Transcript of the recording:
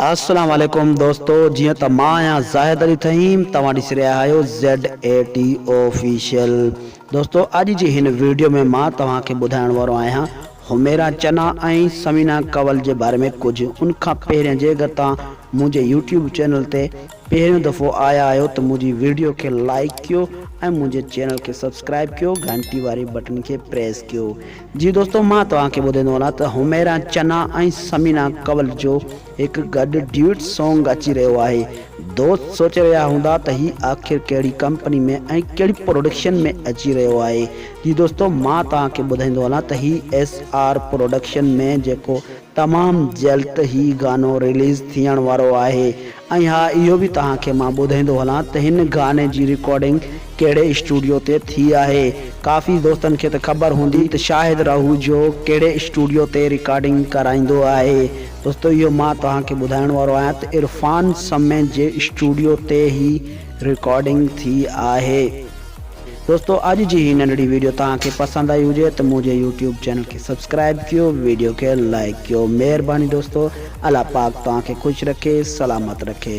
السلام عليڪم دوستو جيئن ته مان آهيان زاهد علي ٿهيم توهان ڏسي رهيا آهيو زيڊ اي ٽي آفيشل دوستو اڄ جي هن ويڊيو ۾ مان توهان کي ٻڌائڻ وارو آهيان حميرا چنا ۽ ثمينه ڪنول جي باري ۾ ڪجهه ان کان پهرين جي اگر توهان منهنجي يوٽيوب چينل تي پهريون دفعو آيا آهيو ته منهنجي ويڊيو کي لائيڪ ڪيو ۽ منهنجي چينل کي سبسڪرائيب ڪيو گهنٽي واري بٽن کي پريس ڪيو جي دوستو مان توهان کي ٻڌائيندو هلان ته حميرا چنا ۽ ثمينه ڪنول جو هڪ گڏ ڊيوٽ سونگ اچي رهيو آهي دوست سوچي رهيا هوندا ته هي آخر ڪهڙي ڪمپني ۾ ۽ ڪهڙي پروڊڪشن ۾ اچي رهيو آهي جي دوستو مان توهان کي ٻڌائيندو هلان ته هي ايس آر پروڊڪشن ۾ جيڪو تمام جلد هي گانو رليز ٿيڻ وارو آهي ۽ ها اهو به توهان کي مان ٻڌائيندو هلان ته هن گاني جي رڪارڊنگ ڪهڙي اسٽوڊيو تي ٿي آهي ڪافي دوستن کي ته خبر هوندي ته شاهد راهوجو ڪهڙي اسٽوڊيو تي رڪارڊنگ ڪرائيندو آهي دوستو اهو مان توهان کي ٻڌائڻ وارو آهيان ته عرفان سمي جي اسٽوڊيو تي هي رڪارڊنگ ٿي آهي. دوستو اڄ جي هي ننڍڙي ويڊيو توهان کي پسند آئي هجي ته منهنجي يوٽيوب چينل کي سبسڪرائب ڪيو ويڊيو کي لائيڪ ڪيو مهرباني دوستو الله پاڪ توهان کي خوش رکي سلامت رکي.